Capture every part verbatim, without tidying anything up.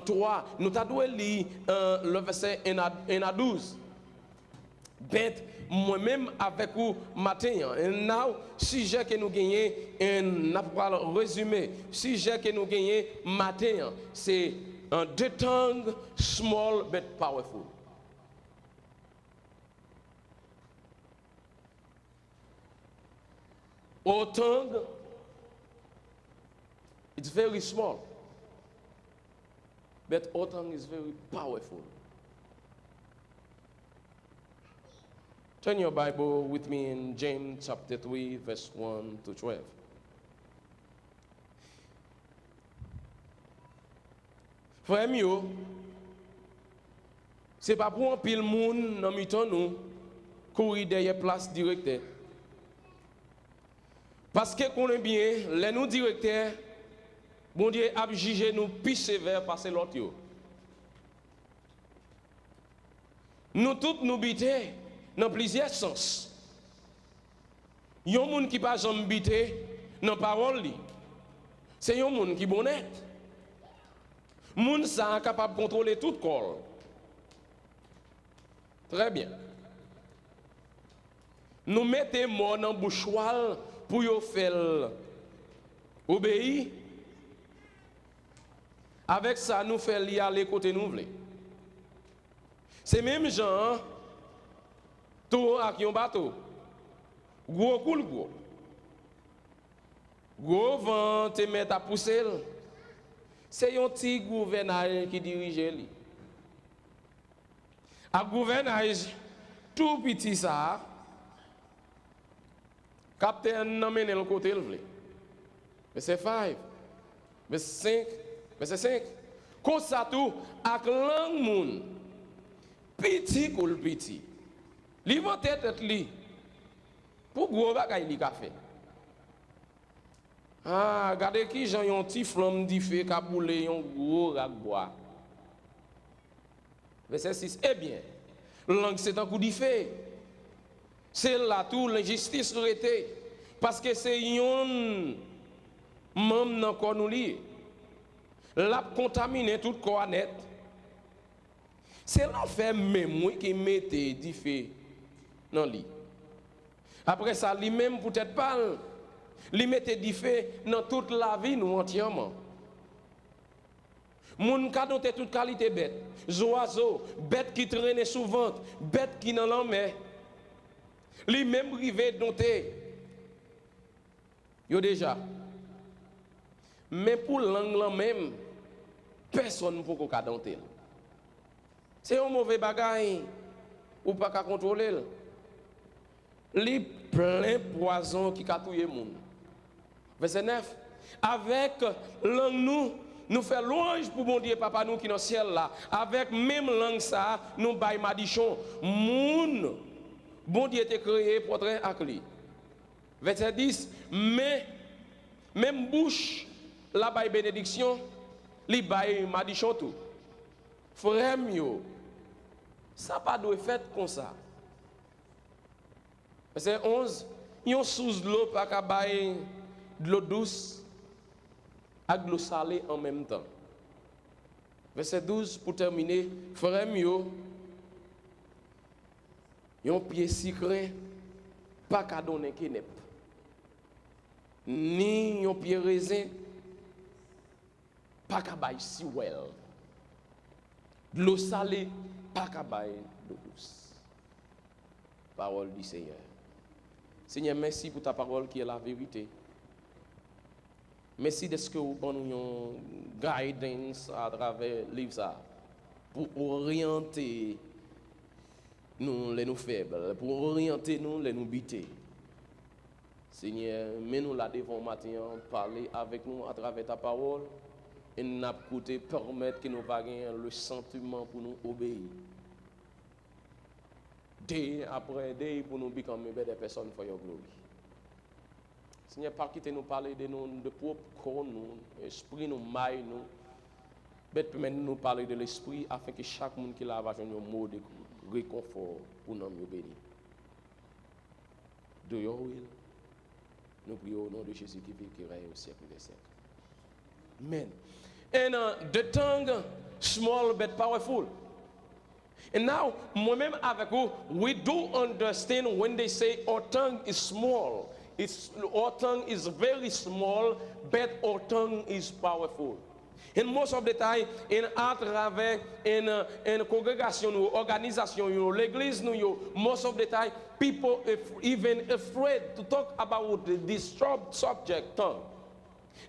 twa, nou ta dwe li, eh, le vèsè en a, en a douz. But, mwen menm avèk ou maten an. And now, sijè ke nou genyen, and n ap pral rezime, sijè ke nou genyen maten an, se, eh, the tongue small but powerful. Our tongue, it's very small, but our tongue is very powerful. Turn your Bible with me in James chapter three, verse one to twelve. Frè m yo, se pa pou anpil moun nan mitan nou kouri dèyè plas direktè. Paske konnen byen, lè nou direktè, Bondye ap jije nou pi sevè pase lòt yo. Nou tout nou bite nan plizyè sans. Yon moun ki pa janm bite nan pawòl li, se yon moun ki bon nèt. Moun sa a kapab kontwole tout kò l. Trè byen. Nou mete mò nan bouch chwal pou yo fè l obeyi. Avèk sa, nou fè li ale kote nou vle. Se menm jan an tou ak yon bato. Gwo kou l gwo. Gwo van te mèt ap pouse l. Se yon ti gouvènay ki dirije li. Ak gouvènay tou piti sa a, kaptèn nan mennen l kote l vle. Vèsè five, vèsè senk, vèsè senk. Konsa tou ak lang moun, piti kou l piti, li vante tèt li pou gwo bagay li ka fè. Ah, gade kijan yon ti flanm dife ka boule yon gwo rak bwa. Vèsè sis. Ebyen, lang se tankou dife. Se la tou lenjistis rete, paske se yon manm nan kò nou li ye. L ap kontamine tout kò a nèt. Se lanfè menm, wi, ki mete dife nan li. Apre sa, li menm, pou tèt pa l, li mete dife nan tout lavi nou antyèman. Moun ka donte tout kalite bèt, zwazo, bèt ki trennen sou vant, bèt ki nan lanmè. Li menm rive donte yo deja. Men pou lang lan menm, pèsonn poko ka donte l. Se yon move bagay, ou pa ka kontwole l. Li plen pwazon ki ka touye moun. Vèsè nèf. Avèk lang nou, nou fè lwanj pou Bondye Papa nou ki nan syèl la. Avèk menm lang sa a, nou bay madichon moun Bondye te kreye pòtrè ak li. Vèsè dis. Men, menm bouch la bay benediksyon, li bay madichon tou. Frè m yo, sa pa dwe fèt konsa. Vèsè onz. Yon sous dlo pa ka bay dlo dous ak dlo sale an menm tan. Vèsè douz, pou tèmine, frè m yo, yon pye sikren pa ka donnen kenèp, ni yon pye rezen pa ka bay siwèl. Dlo sale pa ka bay dlo dous. Parole du Seigneur. Seigneur, merci pour ta parole qui est la vérité. Mèsi dèske ou ban nou yon guidance atravè liv sa a pou oryante nou lè nou fèb, pou oryante nou lè nou bite. Senyè, men nou la devan w maten an, pale avèk nou atravè ta pawòl, e n ap koute, pèmèt ke nou pa gen le sentiment pou nou obeyi. Day après day pou nou become a better person for your glory. Senyè, pa kite nou pale de nou, de pwòp kò nou, espri nou, may nou, but pèmèt nou pale de lespri, afin ke chak moun ki la va jwenn yon mo de rekonfò pou nanm yo beni. Do your will. Nou priye o non de Jezi ki viv, ki rèy o syèk dè syèk. Amen. And uh, the tongue Small but powerful. And now, mwen menm avèk ou, we do understand when they say our tongue is small. It's, our tongue is very small, but our tongue is powerful. And most of the time, and atravè and, uh, and kongregasyon nou, òganizasyon yo, legliz nou yo, most of the time, people af- even afraid to talk about this sub- subject, tongue.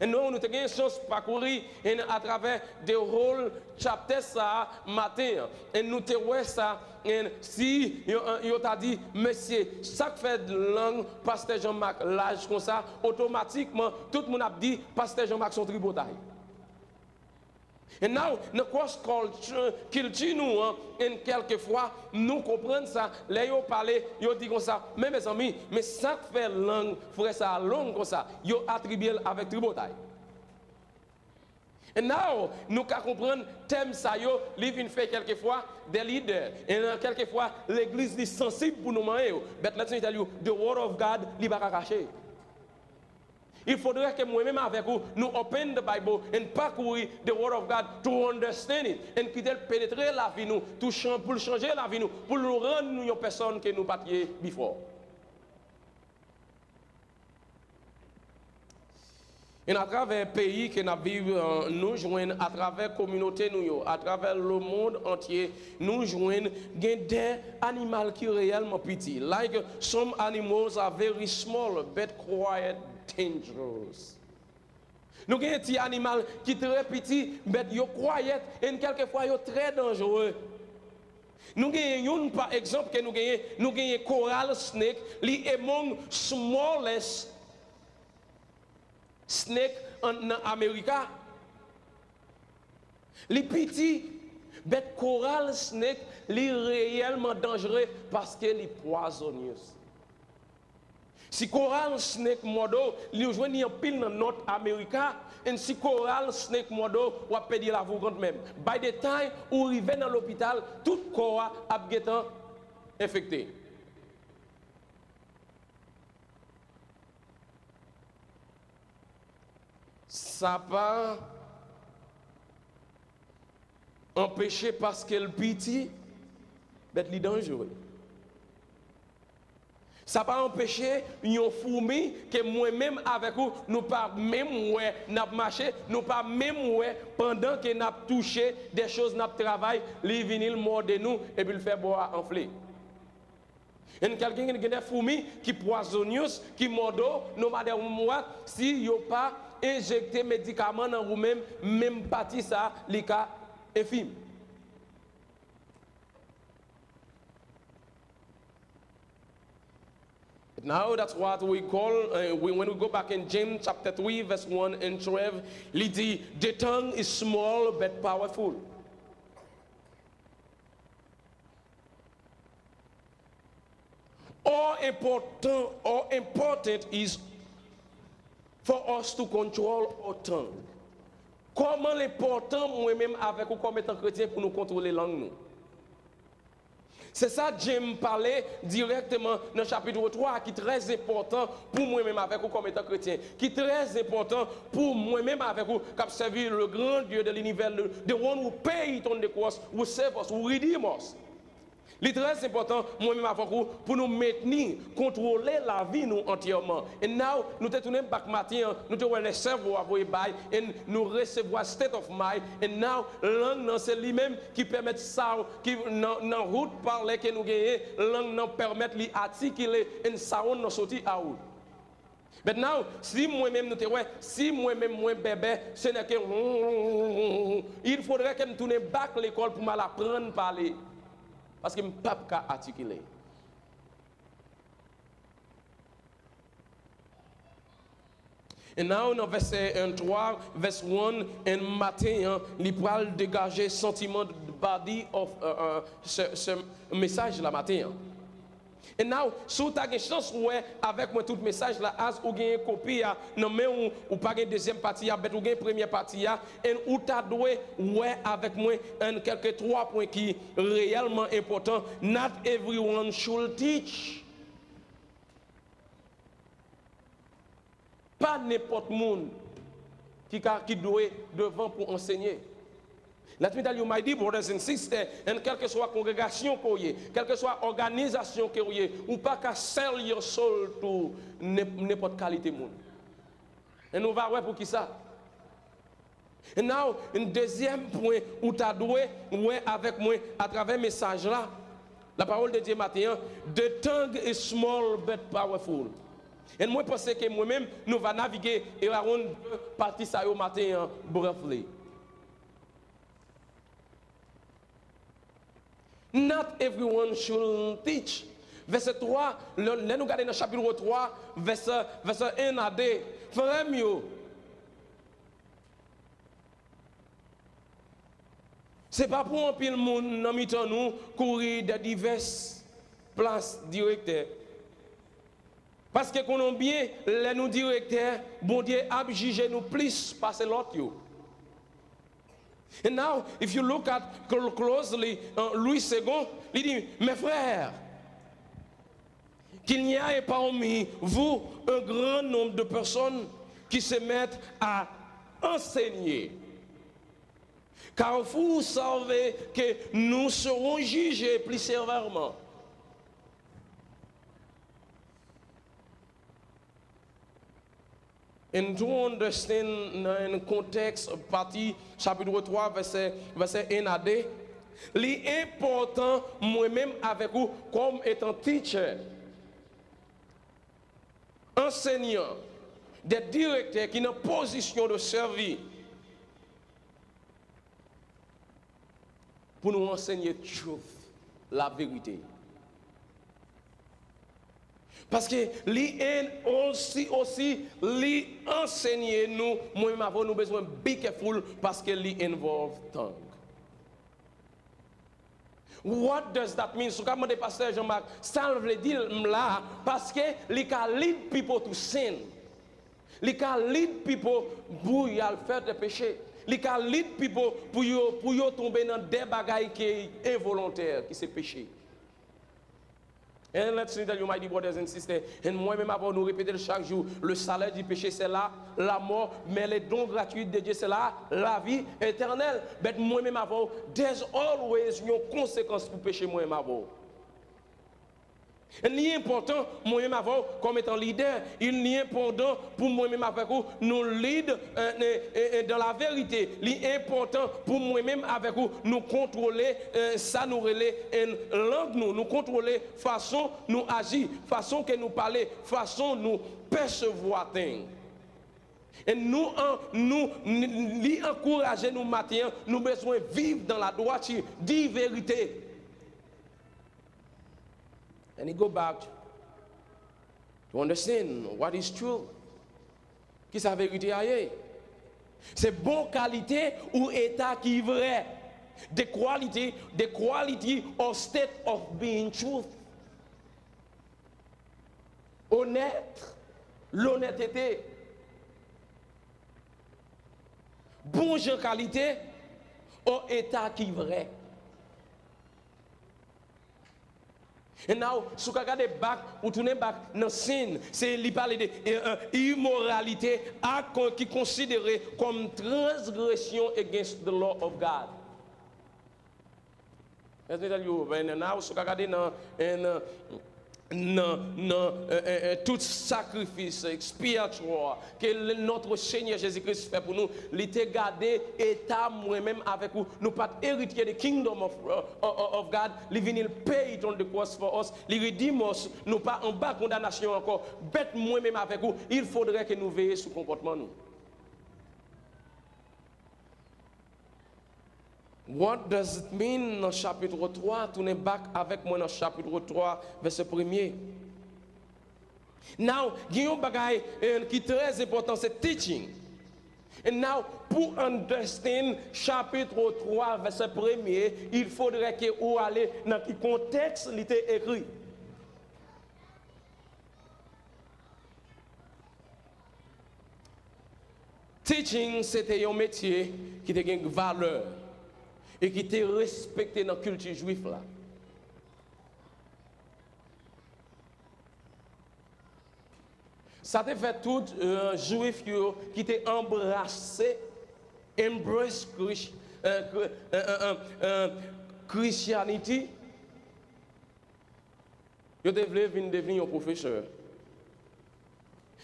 And nou, nou te gen chans pakouri and atravè the whole chapter sa a maten an. And nou te wè sa, and si yo, yo ta di, mesye, sa k fè lang Pastè Jean Marc laj konsa, otomatikman, tout moun ap di, Pastè Jean Marc se yon tripotay. And now, nan cross culture, kilti nou an, and kèlkefwa, nou konprann sa, lè yo pale, yo di konsa, men mezanmi, men sa k fè lang frè sa a long konsa, yo atribye l avèk tripotay. And now, nou ka konprann tèm sa yo, li vin fè kèlkefwa de lidè, and kèlkefwa, legliz li sansib pou nou manyen yo. But let me tell you, the word of God, li pa ka kache. Il faudrait que mwen menm avèk ou, nou open the Bible and pakouri the word of God to understand it and kite l penetre lavi nou, tou chan- pou l chanje lavi nou, pou l rann nou yon pèsòn ke nou pa t ye before. And atravè peyi ke n ap viv, uh, nou jwenn atravè kominote nou yo, atravè le monde entier, nou jwenn gen de animal ki reyèlman piti. Like some animals are very small but quite dangerous. Nou genyen ti animal ki trè piti, but yo quiet, and kèlkefwa yo trè danjere. Nou genyen youn, pa egzanp, ke nou genyen, nou genyen coral snake, li among smallest snake an, nan Amerika. Li piti, but coral snake, li reyèlman danjere paske li poisonous. Si coral snake mòde w, li jwenn li anpil nan North America, and si coral snake mòde w, w ap pèdi lavi w kanmenm. By the time ou rive nan lopital, tout kò a ap gentan enfekte. Sa pa anpeche paske l piti, but li danjere. Sa pa anpeche yon foumi ke mwen menm avèk ou, nou pa menm wè n ap mache, nou pa menm wè pandan ke n ap touche de choz n ap travay, li vini l mòde nou epi l fè bò a anfle. And kèlken gen, gen de foumi ki poisonous, ki mòde w, no matter what, si yo pa enjekte medikaman nan ou menm, menm pati sa, li ka enfim. Now that's what we call, uh, we, when we go back in James chapter three, verse one and twelve, li di, the tongue is small but powerful. How important, how important is for us to control our tongue. Kòman l enpòtan mwen menm avèk ou kòm etan kretyen pou nou kontwole lang nou? Se sa James pale dirèkteman nan chapit twa a ki trè enpòtan pou mwen menm avèk ou kòm etan kretyen, ki trè enpòtan pou mwen menm avèk ou k ap sèvi le grand Dieu de l'univers, le, the one who paid on the cross, who save us, who redeem us. Li trè enpòtan, mwen menm avèk ou, pou nou mentni, kontwole lavi nou antyèman. And now, nou te tounen back maten an, nou te wè lè sèvo a voye bay, and nou resevwa state of mind, and now, lang nan se li menm ki pèmèt sa, ki nan, nan wout pale ke nou genyen, lang nan pèmèt li atikile, and sound nan soti out. But now, si mwen menm nou te wè, si mwen menm mwen bèbè, ce n'est que il faudrait que m tounen back lekòl pou m al aprann pale. Paske m p ap ka atikile. And now, nan vèsè twa, verse one, and maten an, li pral degaje santiman, body of, uh, uh, se, se mesaj la maten an. And now, si w ta gen chans wè avèk mwen tout mesaj la, as ou genyen kopi a nan men w, ou pa gen dezyèm pati a, but ou gen premyè pati a, and ou ta dwe wè avèk mwen, and kèlke twa pwen ki reyèlman enpòtan. Not everyone should teach. Pa nenpòt moun ki ka, ki dwe devan pou ansenye. Let me tell you, my dear brothers and sisters, and kèlkeswa kongregasyon ke w ye, kèlkeswa òganizasyon ke w ye, ou pa ka sell your soul to nenp-, nenpòt kalite moun. E nou va wè poukisa. And now, yon dezyèm pwen ou ta dwe wè avèk mwen atravè mesaj la, la parole de Dieu maten an, the tongue is small but powerful. And mwen panse ke mwen menm, nou va navige around de pati sa yo maten an, briefly. Not everyone should teach. Vèsè twa, lè, lè nou gade nan chapit twa, vèsè, vèsè en a de, frè m yo, se pa pou anpil moun nan mitan nou kouri dè divès plas direktè. Paske konnen byen, lè nou direktè, Bondye ap jije nou plis pase lòt yo. And now, if you look at cl-, closely, uh, Louis Segond, li di, mes frères, qu'il n'y ait parmi vous un grand nombre de personnes qui se mettent à enseigner. Car vous savez que nous serons jugés plus sévèrement. And to understand nan yon kontèks pati chapit twa vèsè, vèsè en a de, li enpòtan mwen menm avèk ou kòm etan teacher, ansenyan, dè direktè ki nan pozisyon de sèvi, pou nou ansenye truth, laverite. Paske li en-, osi, osi, li ansenye nou, mwen menm avè w, nou bezwen be careful paske li involve tongue. What does that mean? Si w ka mande pastè Jean-Marc, sa l vle di m la, paske li ka lead people to sin. Li ka lead people pou y al fè de peche. Li ka lead people pou yo, pou yo tonbe nan de bagay ki envolontè, ki se peche. And let me tell you, my dear brothers and sisters, and mwen menm avè w, nou repete l chak jou, le salaire du péché, c'est la, la mort, mais le don gratuit de Dieu, c'est la, la vie éternelle. But mwen menm avè w, there's always yon konsekans pou peche mwen menm avè w. Li enpòtan, mwen menm avè w, kòm etan lidè, li enpòtan pou mwen menm avèk ou, nou lead, eh, eh, eh, eh, dans la vérité. Li enpòtan pou mwen menm avèk ou, nou kontwole, eh, sa nou rele, eh, lang nou, nou kontwole fason nou aji, fason ke nou pale, fason nou pèsevwa thing. E nou an, nou, n-, li ankouraje nou maten an, nou bezwen viv dans la droiture, di verite. And it go back to understand what is true. Kisa verite a ye? Se bon kalite ou eta ki vrè. The quality, the quality or state of being truth. Onèt, lonètete. Bon jan kalite, o eta ki vrè. And now, si w ka gade back, ou tounen back nan sin, se li pale de, eh, eh, imoralite, ak ki konsidere kòm transgression against the law of God. Let me tell you, and now, si w ka gade nan, nan, nan, nan, eh, eh, eh, tout sakrifis ekspiyatwa ke le, notre Seigneur Jésus-Christ fè pou nou, li te gade eta mwen menm avèk ou. Nou pa t eritye de kingdom of, uh, uh, of God. Li vini, l pay it on the cross for us. Li redeem us. Nou pa anba kondanasyon ankò. But mwen menm avèk ou, il faudrait que nou veye sou konpòtman nou. What does it mean nan chapit twa? Tounen back avèk mwen nan chapit twa, vèsè premye. Now, gen yon bagay, eh, ki trè enpòtan, se teaching. And now, pou understand chapit twa, vèsè premye, il faudrait que ou ale nan ki kontèks li te ekri. Teaching, se te yon metye ki te gen valè e ki te respekte nan kilti jwif la. Sa te fè tout, eh, jwif yo ki te anbrase, embrace Christ, eh, kre- eh, eh, eh, eh, Christianity, yo te vle vin devni yon pwofesè.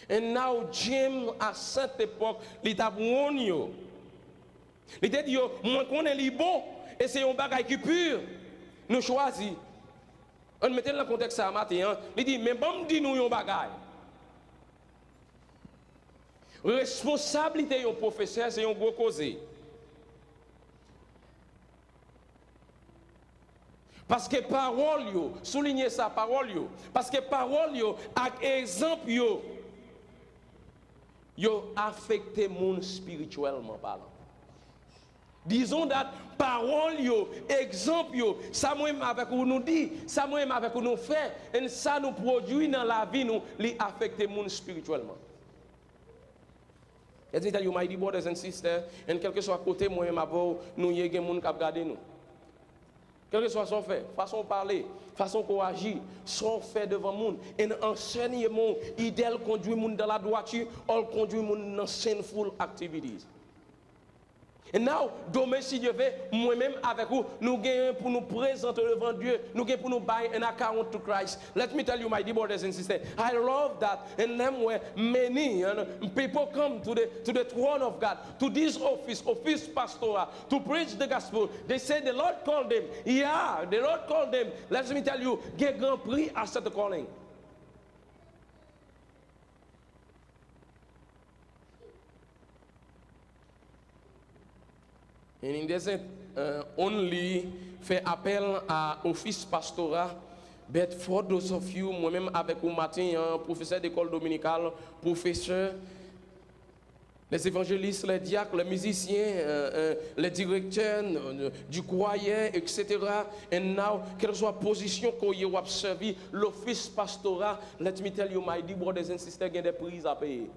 And now James, a sèt epòk, li t ap wonn yo. Li te di yo, mwen konnen li bon, e se yon bagay ki pi, nou chwazi. Ann mete l nan kontèks sa a maten an. Li di, men ban m di nou yon bagay. Responsablite yon pwofesè, se yon gwo koze. Paske pawòl yo, soulinye sa, pawòl yo, paske pawòl yo ak egzanp yo, yo afekte moun espirityèlman palan. Dizon dat pawòl yo, egzanp yo, sa mwen menm avèk ou nou di, sa mwen menm avèk ou nou fè, e sa nou pwodui nan lavi nou, li afekte moun espirityèlman. Let me tell you, my dear brothers and sisters, and kèlkeswa kote mwen menm avè w nou ye, gen moun k ap gade nou. Kèlkeswa sa w fè, fason w pale, fason ke w aji, sa w fè devan moun, and ensegnnement, ide l kondui moun dans la droiture, or l kondui moun nan sinful activities. And now, demen, si Dye vle, mwen menm avèk ou, nou genyen pou nou prezante devan Dye, nou gen pou nou bay an account to Christ. Let me tell you, my dear brothers and sisters, I love that. And lè m wè many, uh, people come to the, to the throne of God, to this office, office pastoral, to preach the gospel. They say the Lord called them. Yeah, the Lord called them. Let me tell you, gen gran pri a sèt calling. And it doesn't, uh, only fè apèl a office pastoral, but for those of you, mwen menm avèk ou maten an, pwofesè dekòl dominikal, pwofesè, les évangélistes, les diacres, les musiciens, uh, uh, les directeurs, uh, du choir, et cetera. And now, kèlkeswa pozisyon ke w ye w ap sèvi, l'office pastoral, let me tell you, my dear brothers and sisters, gen de priz a peye.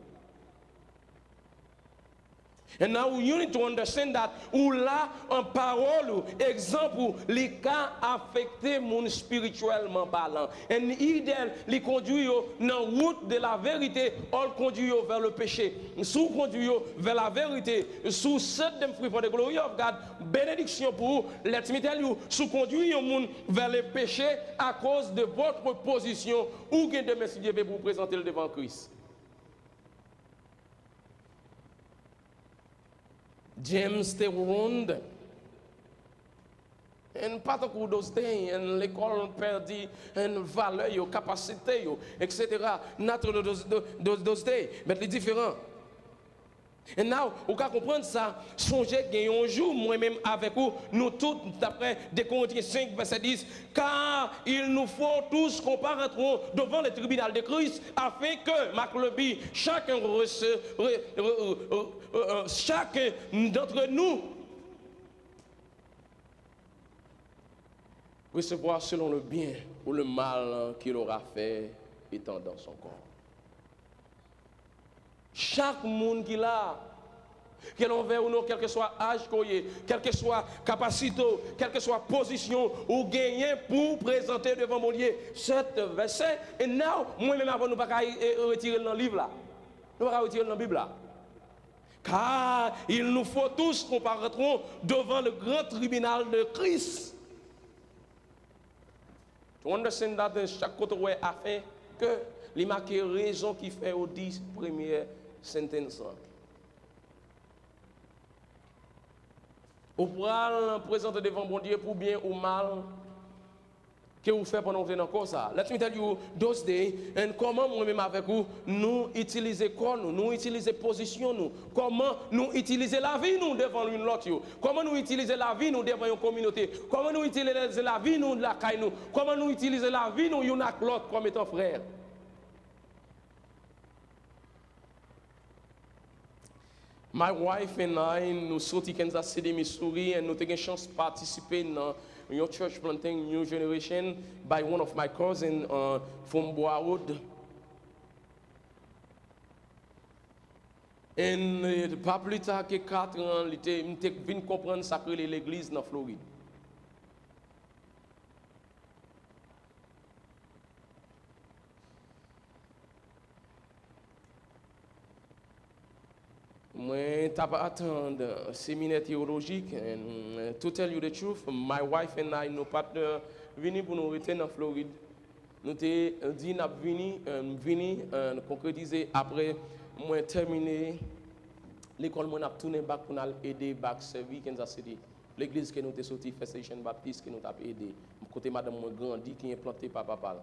And now you need to understand that ou la, an pawòl ou, egzanp ou, li ka afekte moun espirityèlman palan. And either li kondui yo nan wout de la vérité, or l kondui yo vers le péché. Si w kondui yo vers la vérité, si w set them free for the glory of God, benediksyon pou ou. Let me tell you, si w kondui yon moun vers le péché akoz de votre position, ou gen demen, si Dye vle, pou w prezante l devan Kris. James te wonn, and pa tankou those days, and lekòl pèdi, and valè yo, kapasite yo, et cetera. Not those, those, those, those days, but li diferan. And now, ou ka konprann sa, sonje gen yon jou, mwen menm avèk ou, nou tout, daprè de Corinthiens cinq, verset dix, car il nous faut tous comparaîtrons devant le tribunal de Christ, afin que, marque le but, chacun rece- re- re- re- euh, euh, chacun d'entre nous recevoir selon le bien ou le mal qu'il aura fait étant dans son corps. Chak moun ki la, ke l anvè ou non, kèlkeswa aj ke w ye, kèlkeswa kapasite w, kèlkeswa pozisyon ou genyen pou w prezante devan Bondye. Sèt vèsè, and now, mwen menm avè w, nou pa ka, e, retire l nan liv la. Nou pa ka retire l nan Bib la. Car il nous faut tous comparaîtrons devant le grand tribunal de Christ. To understand that, chak kote w wè afin que, li make rezon ki fè yo di premye sentence lan. Ou pral prezante devan Bondye pou byen ou mal ke ou fè pandan ou te nan kò sa. Let me tell you, those days, and kòman mwen menm avèk ou, nou itilize kò nou, nou itilize pozisyon nou, kòman nou itilize lavi nou devan youn lòt yo, kòman nou itilize lavi nou devan yon kominote, kòman nou itilize lavi nou lakay nou, kòman nou itilize lavi nou youn ak lòt kòm etan frè. My wife and I, nou soti Kansas City, Missouri, and nou te gen chans patisipe nan yon church planting, New Generation, by one of my cousin, uh, from Broward. And, uh, pa pli ta ke kat an, li te, m te vin konprann sa k rele legliz nan Florid. Mwen t ap atann seminè teyolojik, and to tell you the truth, my wife and I, nou pa t vini pou nou rete nan Florid. Nou te di n ap vini, eh, vini, eh, konkretize apre mwen tèmine lekòl mwen, n ap tounen bak pou n al ede bak sèvi Kansas City. Legliz ke nou te soti, First Nation Baptist, ke nou t ap ede, kote madanm mwen grandi, ki enplante pa papa l.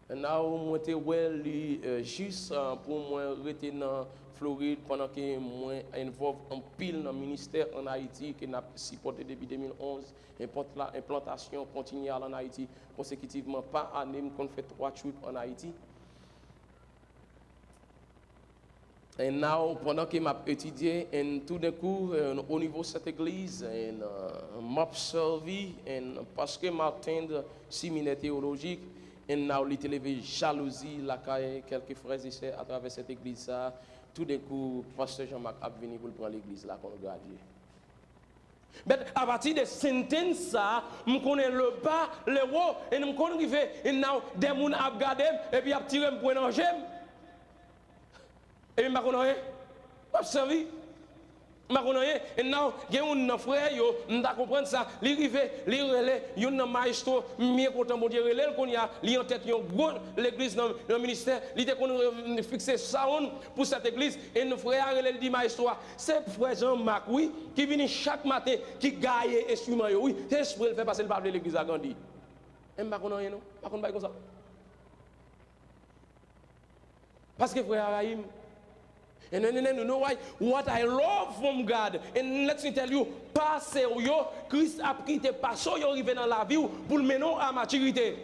And now, mwen te wè li, eh, jis, eh, pou mwen rete nan Florid pandan ke mwen envolve anpil nan ministè ann Ayiti ke n ap sipòte depi de mil onz, enplant la, enplantasyon kontinyal ann Ayiti konsekitivman pa ane, m konn fè twa trip ann Ayiti. And now, pandan ke m ap etidye, and toudenkou, eh, o nivo Sent Egliz, and, eh, m ap sèvi, and paske m attend seminè teyolojik, and now li te leve jalouzi lakay kèlke frè e sè atravè sent egliz sa a. Toudenkou, pastè Jean Marc ap vini pou l pran legliz la kon gradye. But apati de sentence sa, m konnen le bas, le haut, e m konn rive, e now, de moun ap gade m, epi y ap tire m pwen nan je m. Epi m pa konn anyen. M ap sèvi. M pa konn anyen. E now, gen youn nan frè yo, m ta konprann sa, li rive, li rele youn nan mayestwo, m byen kontan Bondye rele l kounye a, li antèt yon gwo legliz nan, nan ministè, li te konn, eh, fikse sound pou sent egliz, e frè a rele l di mayestwo a, se frè Jean Marc, wi, ki vini chak maten, ki gaye enstriman yo, wi. Se espre l fè paske l pa vle legliz la grandi. E m pa konn anyen non. M pa konn bagay konsa. Paske frè a rayi m. And then, and then, you know why? What I love from God, and let me tell you, pase w yo, Kris ap kite pase w yo rive nan lavi w pou l mennen w a matirite.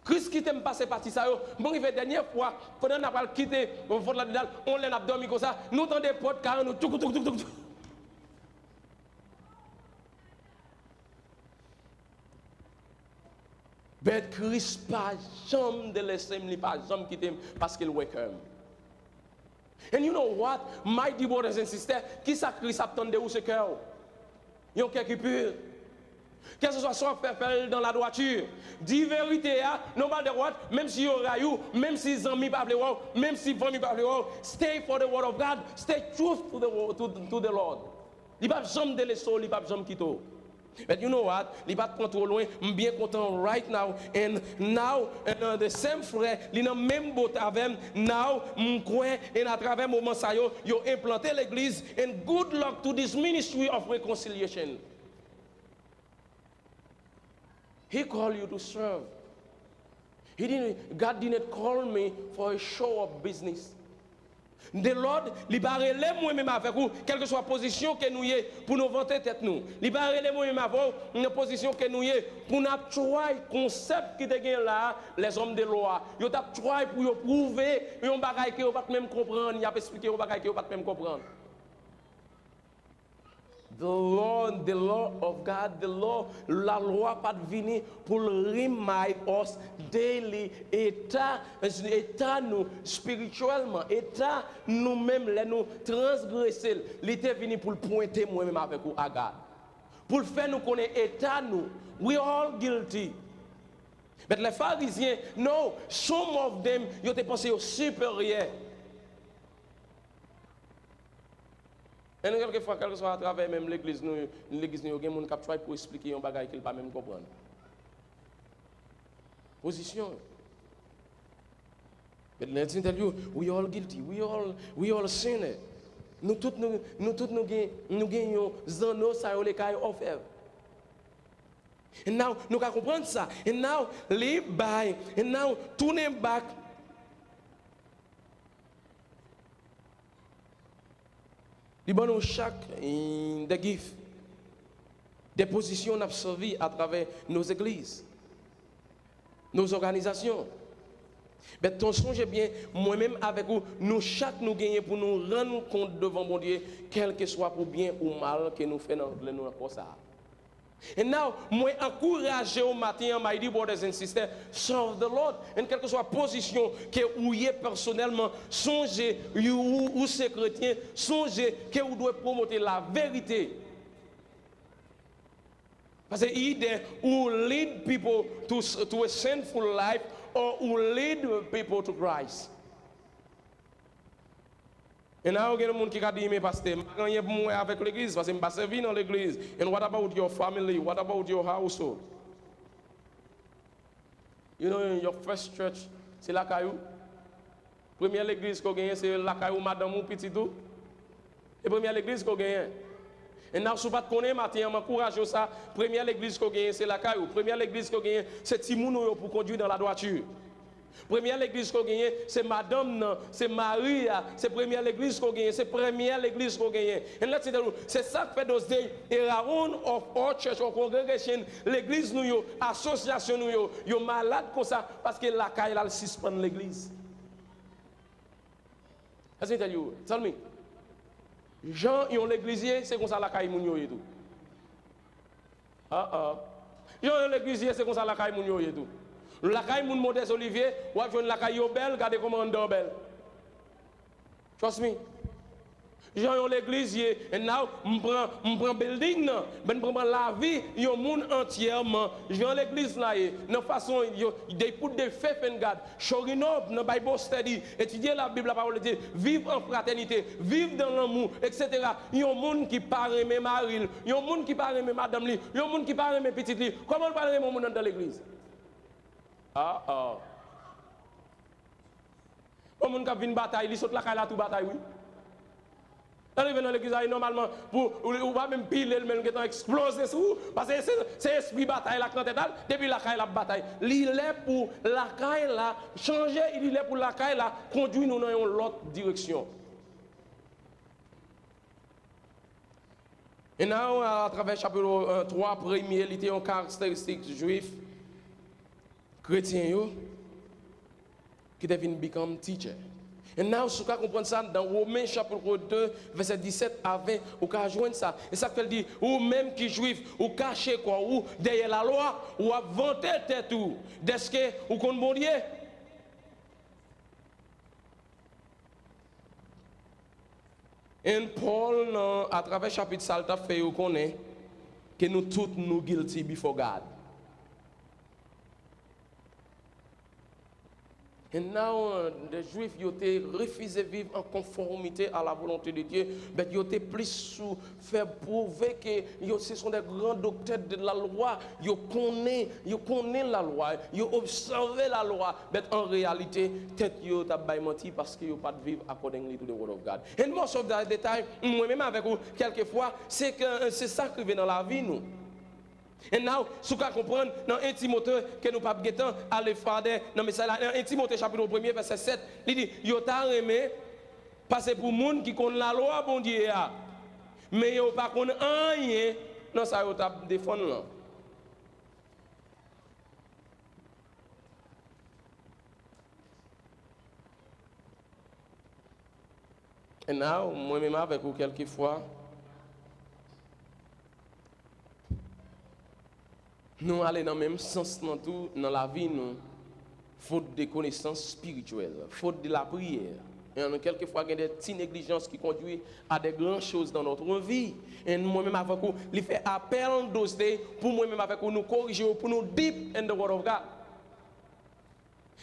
Kris kite m pase pati sa yo. Mwen rive dènyè fwa, pandan n ap al kite vant lapital, on lè n ap dòmi konsa, nou tande pòt kay an nou touk, touk, touk, touk, touk. But Kris pa janm delese m, li pa janm kite m, paske l wè kè m. And you know what, my dear brothers and sisters, kisa Kris ap tann de ou, se kè w. Yon kè ki pi. Kèlkeswa sa w ap fè, fè l dans la droiture. Di verite a, no matter what, menm si yo rayi w, menm si zanmi pa vle wè w, menm si fanmi pa vle wè w, stay for the word of God, stay truth to the wo-, to, to the Lord. Li p ap janm delese w, li p ap janm kite w. But you know what? Li pa t pran twò lwen, m byen kontan right now. And now, and, uh, the same frè, li nan menm boat avè m. Now, m kwè, and atravè moman sa yo, yo enplante legliz. And good luck to this ministry of reconciliation. He called you to serve. He didn't, God didn't call me for a show of business. The Lord, li pa rele mwen menm avèk ou, kèlkeswa pozisyon ke nou ye, pou nou vante tèt nou. Li pa rele mwen menm avè w nan pozisyon ke nou ye, pou n ap try konsèp ki te gen la, les hommes de loi. Yo t ap try pou yo pwouve yon bagay ke yo pa t menm konprann, y ap esplike yon bagay ke yo pa t menm konprann. The law, the law of God, the law, lalwa pa t vini pou l remind us daily eta, eta nou espirityèlman, eta nou menm lè nou transgrese l. Li te vini pou l pwente mwen menm avèk ou a God. Pou l fè nou konnen eta nou. We all guilty. But les Pharisiens, no, some of them, yo te panse yo siperyè. E nou, kèlkefwa, kèlkeswa atravè menm legliz nou, legliz nou yo, gen moun k ap try pou esplike yon bagay ke l pa menm konprann. Pozisyon. But let me tell you, we all guilty, we all, we all sinner. Nou tout nou, nou tout nou gen, nou gen yon zanno sa yo le kay ofèv. And now, nou ka konprann sa. And now, li bay. And now, tounen back. Li ban nou chak, eh, the gift, de pozisyon n ap sèvi atravè nos églises, nos organisations. But ton sonje byen, mwen menm avèk ou, nou chak nou genyen pou nou rann kont devan Bondye, kèlkeswa pou byen ou mal ke nou fè nan lè nou nan kò sa a. And now, mwen ankouraje w maten an, my dear brothers and sisters, serve the Lord. And kèlkeswa pozisyon ke ou ye pèsonèlman, sonje, ou, ou, ou se kretyen, sonje ke ou dwe pwomote laverite. Paske either ou lead people to, to a sinful life or ou lead people to Christ. E nan yo gen moun ki ka di, "Men pastè, m pa gen anyen pou m wè avèk legliz, paske m pa sèvi nan legliz." And what about your family? What about your household? You know, your first church, se lakay ou. Premyè legliz ke w genyen, se lakay ou, madanm ou, pitit ou. Se premyè legliz ke w genyen. And now, si w pa t konnen, maten an, m ankouraje w sa, premyè legliz ke w genyen, se lakay ou. Premyè legliz ke w genyen, se timoun ou yo pou kondui nan ladwati. Premyè legliz ke w genyen, se madanm nan, se mari a, se premyè legliz ke w genyen, se premyè legliz ke w genyen. And let me tell you, se sa k fè those days, around of our church or congregation, legliz nou yo, asosyasyon nou yo, yo malad konsa, paske lakay la l sispann legliz. Let me tell you, tell me. Jan yon legliz ye, se konsa lakay moun yo ye tou. Ah, ah. Jan yon legliz ye, se konsa lakay moun yo ye tou. Lakay moun Modès Olivye, w ap jwenn lakay yo bèl, gade kòman anndan an bèl. Trust me. Jan yon legliz ye, and now, m pran, m pran building nan, ben m pran, pran lavi yon moun antyèman. Jan legliz la ye, nan fason yo, they put their faith in God. Showing up nan Bible study, etidye Labib, la parole de Dieu, viv an fratènite, viv dan lanmou, et cetera. Yon moun ki pa renmen mari l, yon moun ki pa renmen madanm li, yon moun ki pa renmen pitit li, kòman l pral renmen yon moun anndan legliz? Ah, ah. Yon moun k ap vin batay, li sot lakay la tou batay, wi. Lè l rive nan legliz la, e nòmalman, pou, ou, ou pa menm pile l, men l gentan eksploze sou ou, paske se, se espri batay la k nan tèt al, depi lakay l ap batay. Li lè pou lakay la chanje, li lè pou lakay la kondui nou nan yon lòt direksyon. E nan, atravè chapit, euh, twa premye, li te yon karakteristik jwif, kretyen yo, ki te vin become teacher. And now, si w ka konprann sa, nan Women chapit de, vèsè disèt a ven, ou ka jwenn sa. E sa k fè l di, ou menm ki jwif, ou kache kò ou dèyè lalwa, w ap vante tèt ou, dèske ou konn Bondye. And Paul, nan, atravè chapit sa, l t ap fè yo konnen ke nou tout, nou guilty before God. And now, uh, the Jwif yo te refize viv an konfòmite a la volonte de Dye, but yo te plis sou fè pwouve ke yo se sont des grands docteurs de la loi, yo konnen, yo konnen lalwa, yo obsève lalwa, but an reyalite, tèt yo t ap bay manti paske yo pa t viv accordingly to the word of God. And most of the, the time, mwen menm avèk ou, kèlkefwa, se ke, se sa k rive nan lavi nou. And now, si w ka konprann, nan en Timote, ke nou p ap gentan ale fade nan mesaj la, nan en Timote chapit premye, vèsè sèt, li di, yo ta renmen pase pou moun ki konn lalwa Bondye a, men yo pa konn anyen nan sa yo t ap defann lan. And now, mwen menm avèk ou, kèlkefwa, nou ale nan menm sans lan tou nan lavi nou, faute de connaissance spirituelle, faute de la prière. And kèlkefwa, gen de ti neglijans ki kondui à des grandes choses dans notre vie. And mwen menm avèk ou, li fè apèl those days pou mwen menm avèk ou, nou korije yo, pou nou deep in the word of God.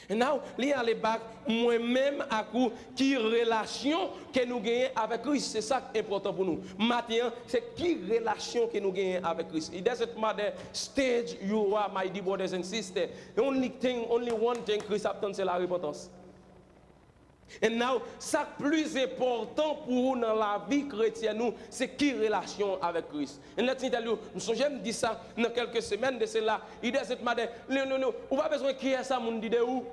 And now, li ale back, mwen menm ak ou, ki relasyon ke nou genyen avèk Kris? Se sa k enpòtan pou nou. Maten an, se ki relasyon ke nou genyen avèk Kris? It doesn't matter stage you are, my dear brothers and sisters. The only thing, only one thing Kris ap tann, se larepantans. And now, sa k plis enpòtan pou ou nan lavi kretyèn ou, se ki relasyon avèk Kris. And let me tell you, m sonje m di sa nan kèlke semèn de sela, it doesn't matter, no, no, no, ou pa bezwen kiyès sa moun di de ou.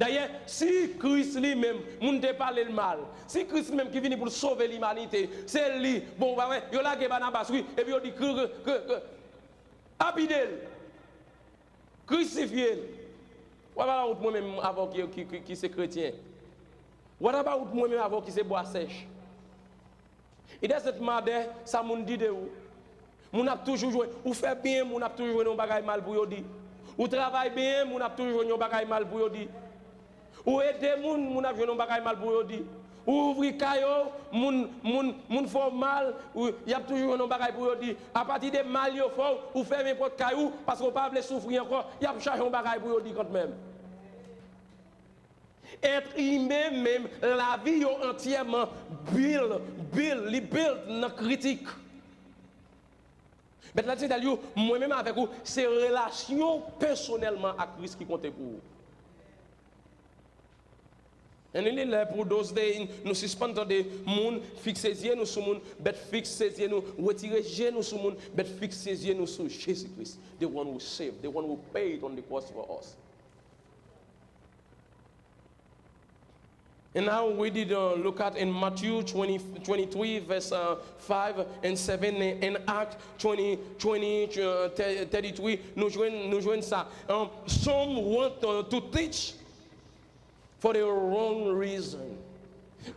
Dayè, si Kris li menm, moun te pale l mal, si Kris li menm ki vini pou l sove limanite, se li, bon, ou pa wè, yo lage Banabas, wi, epi yo di, ke, ke, ke, ke, lapide l. Krisifye l. What about mwen menm avè w ki, ki, ki, ki se kretyen? What about mwen menm avè w ki se bwa sèch? It doesn't matter sa moun di de ou. Moun ap toujou jwenn. Ou fè byen, moun ap toujou jwenn yon bagay mal pou yo di. Ou travay byen, moun ap toujou jwenn yon bagay mal pou yo di. Ou ede moun, moun ap jwenn yon bagay mal pou yo di. Ou ouvri kay yo, moun, moun, moun fè w mal, ou, y ap toujou jwenn yon bagay pou yo di. Apati de mal yo fè w, ou fèmen pòt kay ou, paske w pa vle soufri ankò, y ap chache yon bagay pou yo di kanmenm. Èt imen menm, lavi yo antyèman build, build, li build nan kritik. But let me tell you, mwen menm avèk ou, se relasyon pèsonèlman ak Kris ki konte pou ou. And li lè pou those days, nou sispann tande moun fikse zye nou sou moun, but fikse zye nou, retire je nou sou moun, but fikse zye nou sou Jezi Kris, the one who saved, the one who paid on the cross for us. And now we did uh, look at in Matthew twenty, twenty-three, verse uh, five and seven, and Act twenty, twenty, uh, thirty-three, nou jwenn, nou jwenn sa. Um, some want uh, to teach for the wrong reason.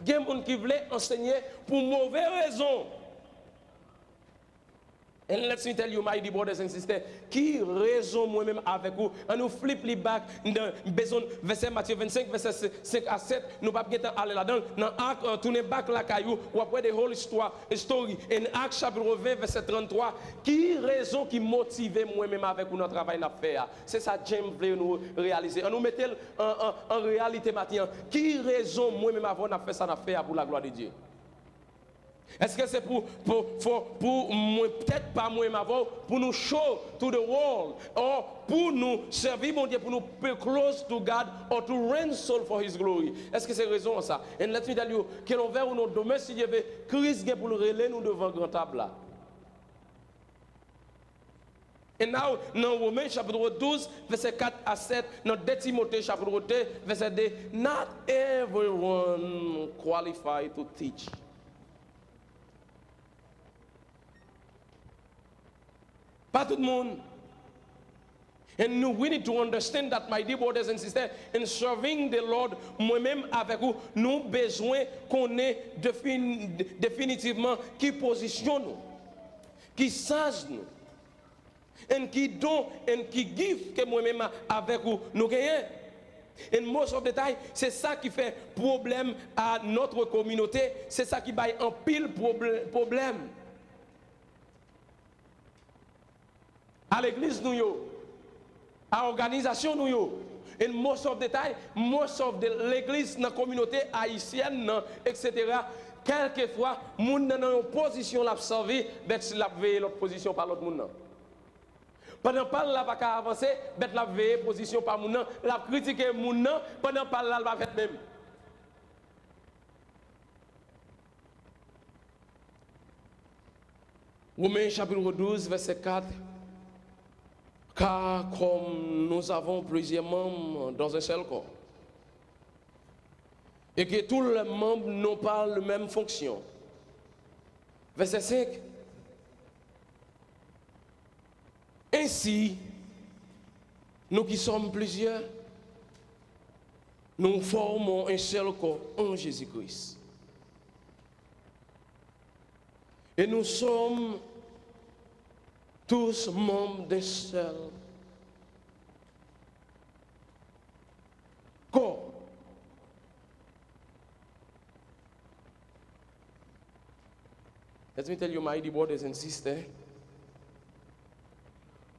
Gen moun ki vle ansenye pou move rezon. And let me tell you, my dear brothers and sisters, ki rezon mwen menm avèk ou, an nou flip li back, bezon vèsè Matye vennsenk, vèsè senk a sèt, nou p ap gentan ale ladan l. Nan Ak, uh, tounen back lakay ou, w ap wè the whole histoire, story. In Ak chapit ven, vèsè tranntwa, ki rezon ki motive mwen menm avèk ou nan travay n ap fè a? Se sa James vle nou reyalize. An nou mete l an, an, an reyalite maten an. Ki rezon mwen menm avè w n ap fè sa n ap fè a pou la gloire de Dieu? Èske se pou, pou, pou, pou mwen, tèt pa mwen m avè w, pou nou show to the world, or pou nou sèvi Bondye, pou nou pay close to God, or to win soul for His glory? Èske se rezon an sa? And let me tell you, ke lè w vle ou non, demen, si Dye vle, Kris gen pou l rele nou devan gran tab la. And now, nan Women chapit douz, vèsè kat a sèt, nan de Timote chapit de, vèsè de, not everyone qualified to teach. Pa tout moun. And we need to understand that, my dear brothers and sisters, in serving the Lord, mwen menm avèk ou, nou bezwen konnen defin, definitivman ki pozisyon nou, ki saz nou, and ki don, and ki gift ke mwen menm avèk ou nou genyen. And most of the time, se sa ki fè pwoblèm a notre communauté, se sa ki bay anpil pwoblè-, pwoblèm a legliz nou yo, a òganizasyon nou yo. And most of the time, most of the legliz nan kominote ayisyèn nan, et cetera, kèlkefwa, moun nan nan yon pozisyon l ap sèvi, but l ap veye lòt pozisyon pa lòt moun nan. Pandan pa l la pa ka avanse, but l ap veye pozisyon pa moun nan, l ap kritike moun nan, pandan pa l la l pa fèt menm. Romains chapitre douze, verset quatre. Car comme nous avons plusieurs membres dans un seul corps, et que tous les membres n'ont pas la même fonction. Verset cinq. Ainsi, nous qui sommes plusieurs, nous formons un seul corps en Jésus-Christ. Et nous sommes tous membres d'un seul corps. Let me tell you, my dear brothers and sisters.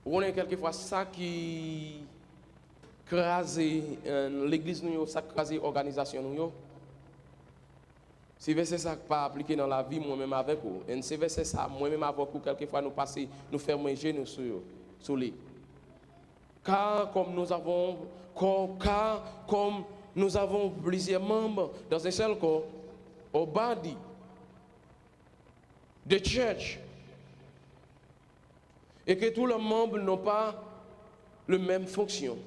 Ou konnen kèlkefwa sa ki kraze, eh, legliz nou yo, sa k kraze òganizasyon nou yo, se vèsè sa k pa aplike nan lavi mwen menm avèk ou. And se vèsè sa, mwen menm avèk ou, kèlkefwa nou pase, nou fèmen je nou sou yo, sou li. Car comme nous avons, car, car comme nous avons plusieurs membres dans un seul corps, or body, the church, et que tous les membres n'ont pas le même fonction.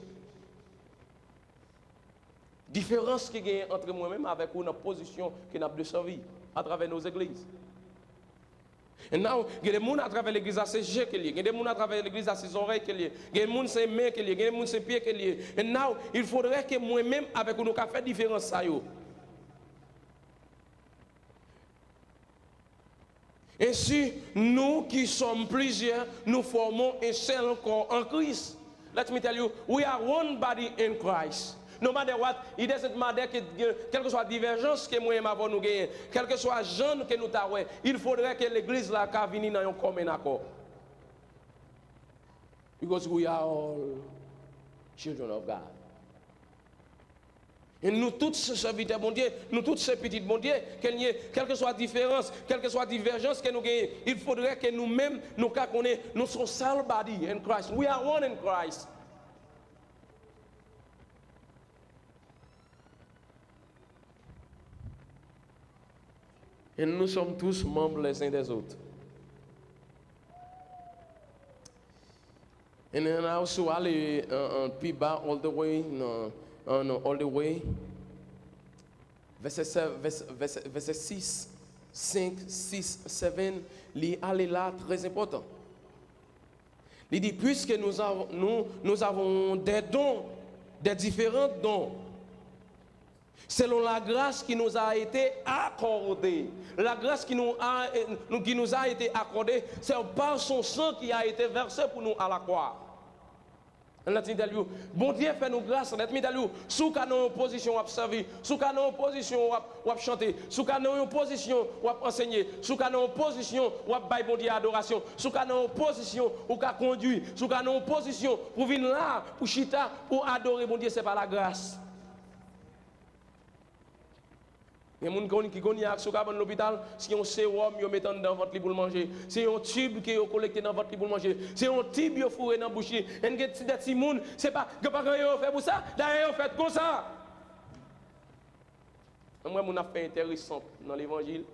Diferans ki genyen ant mwen menm avèk ou nan pozisyon ke n ap desèvi atravè nos églises. And now, gen de moun atravè legliz la se je ke l ye, gen de moun atravè legliz la se zòrèy ke l ye, gen moun se men ke l ye, gen moun se pye ke l ye. And now, il faudrait que mwen menm avèk ou nou ka fè diferans sa yo. Ainsi, nous qui sommes plusieurs, nous formons un seul corps en Christ. Let me tell you, we are one body in Christ. No matter what, it doesn't matter ke, ke, kèlkeswa divèjans ke mwen menm avè w nou genyen, kèlkeswa jan ke nou ta wè, il faudrait ke legliz la ka vini nan yon commun accord. Because we are all children of God. E nou tout se sèvitè Bondye, nou tout se pitit Bondye, ke l ye, kèlkeswa diferans, kèlkeswa divèjans ke nou genyen, il faudrait ke nou menm, nou ka konnen, nou se yon sèl body in Christ. We are one in Christ. Et nous sommes tous membres les uns des autres. And then, si w ale, uh, uh, pi ba, all the way, nan, uh, nan, all the way, vèsè sèt, vèsè, vèsè, vèsè sis, senk, sis, sèt, li ale la, trè enpòtan. Li di, puisque nous avons, nous, nous avons des dons, des différents dons, selon la grâce qui nous a été accordée. La grâce qui nous a, euh, nous, qui nous a été accordée, c'est par son sang qui a été versé pour nous à la croix. Let me tell you, Bondye fè nou gras, let me tell you, si w ka nan yon pozisyon w ap sèvi, si w ka nan yon pozisyon w ap, w ap chante, si w ka nan yon pozisyon w ap ansenye, si w ka nan yon pozisyon w ap bay Bondye adorasyon, si w ka nan yon pozisyon ou ka kondui, si w ka nan yon pozisyon pou vin la, pou chita, pou adore Bondye, se pa lagras. Gen moun konn, ki konn ak sou kabann lopital, se yon sewòm yo met anndan vant li pou l manje. Se yon tib ke yo kolekte nan vant li pou l manje. Se yon tib yo foure nan bouch li. And gen ti, de timoun, se pa, gen pa gen anyen yo fè pou sa. Dayè yo fèt konsa. Mwen, moun ap fè enteresan nan levanjil.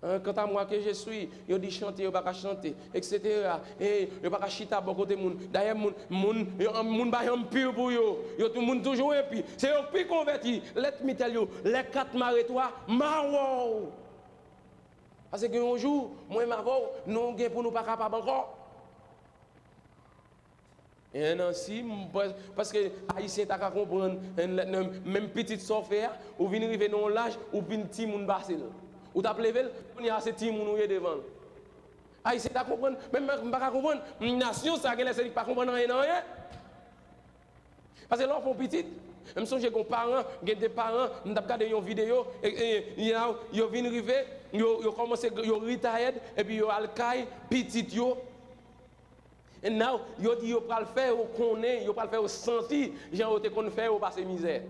Hein, quant à moi que je suis, yo di chante, yo pa ka chante, et cetera. E yo pa ka chita bò kote moun. Dayè, moun, moun, yo, moun pa janm pi pou yo. Yo tou, moun toujou enpi. Se yo k pi konvèti. Let me tell you, les quatre m'arrêtent, moi, m'arrêtent. Paske gen yon jou, mwen m avè w, nou gen pou nou pa kapab ankò. And, uh, si m pa, paske Ayisyen ta ka konprann, and, menm pitit sa w fè a, ou vin rive nan yon laj, ou vin timoun pase l. Ou t ap leve l, kounye a se timoun ou ye devan l. Ayisyen ta konprann, men m, m pa ka konprann, nasyon sa genlè se li k pa konprann anyen nan anyen. Paske lè w fè yon pitit, m sonje gen yon paran, gen de paran, m t ap gade yon videyo, e, e, you know, yo vin rive, yo, yo kòmanse, yo retired, epi yo al kay pitit yo. And now, yo di yo pral fè yo konnen, yo pral fè yo santi jan yo te konn fè yo pase mizè.